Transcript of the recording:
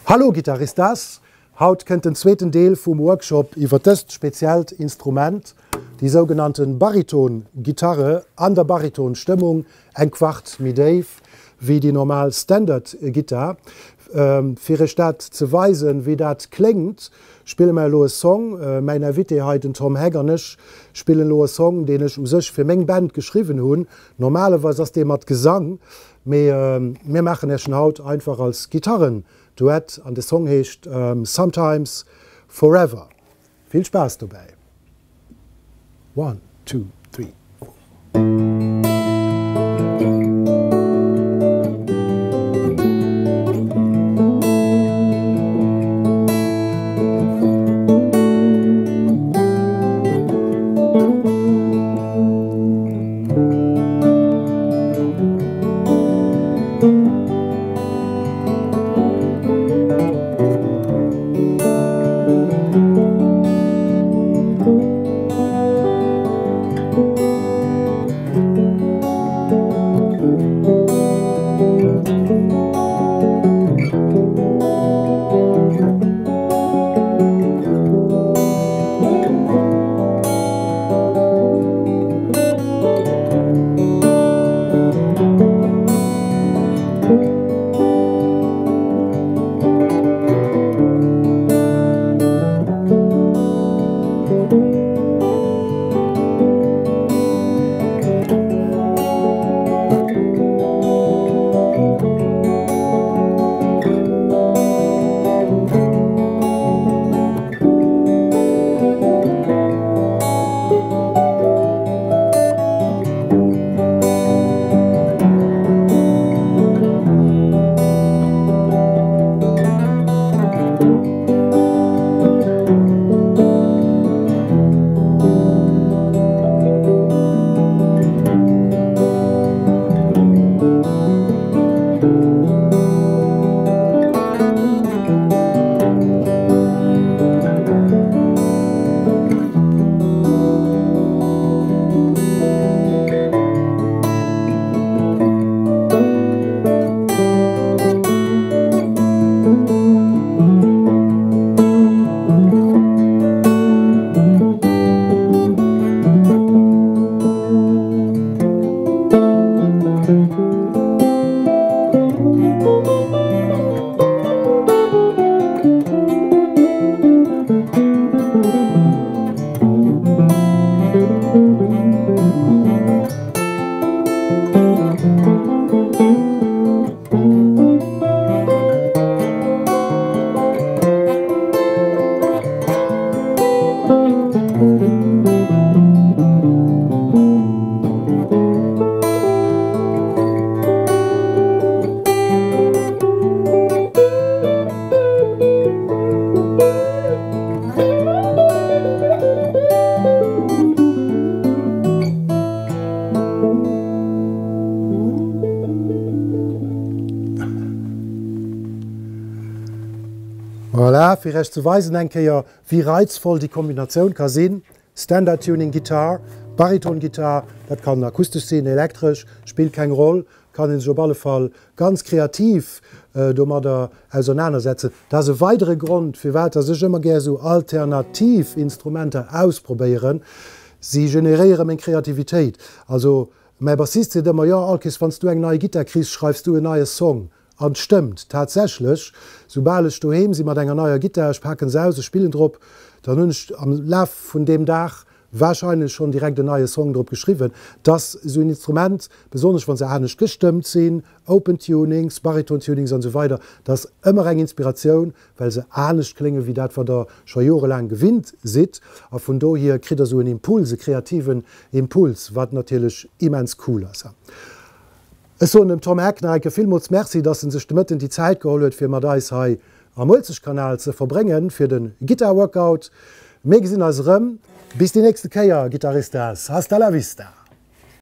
Hallo Guitaristas! Haut kënnt den zweeten Deel vum Workshop iwwer dëst speziellt Instrument, déi sougenannten Bariton-Gitarre an der Bariton-Stëmmung, eng Quart méi déif wéi déi normal Standard-Gittar. Fir iech dat ze weisen, wéi dat kléngt, spille mer elo e Song. Mäin Invité hei, den Tom Heck, an ech spillen elo e Song, deen ech u sech fir meng Band geschriwwen hunn. Normalerweis ass dee mat Gesang, Mee mir maachen Äech en haut einfach als Gitarren-Duett an de Song heescht Sometimes Forever. Vill Spaass dobäi! One, two, three, four. Voilà, fir Iech ze weisen eng Kéier, wéi reizvoll déi Kombinatioun ka sinn, Standard Tuning Guitar, Bariton Guitar, dat kann akustesch sinn, elektresch, spillt keng Roll, kann een sech op alle Fall ganz kreativ domadder ausernanersetzen. Dat ass e weidere Grond, firwat dass ech ëmmer gär esou alternativ Instrumenter ausprobéieren. Si generéiere meng Kreativitéit. Also mäi Bassist seet ëmmer, jo Alkis, wann s du eng nei Gittar kriss, schreifs du en neie Song. An et stëmmt tatsächlech, soubal ech doheem si mat enger neier Gittar, ech paken se aus, ech spillen drop, dann hunn ech am Laf vun deem Dag warscheinlech schonn direkt en neie Song drop geschriwwen. Dass esou en Instrument, besonnesch wa se anescht gestëmmt sinn, Open Tunings, Bariton Tunings an esou weider, dat ass ëmmer eng Inspiratioun, well se anescht klénge wéi dat, wat der scho jorelaang gewinnt sidd. A vun dohier kritt der esou en Impuls, e kreativen Impuls, wat natierlech immens cool ass. Ech soen dem Tom Heck nach eng Kéier villmools Merci, dass en sech de Mëtten déi Zäit geholl huet, fir mat eis hei am Uelzechtkanal ze verbréngen fir de Guitar Workout. Mir gesinn eis erëm. Bis déi nächste Kéier, Guitaristas. Hasta la vista!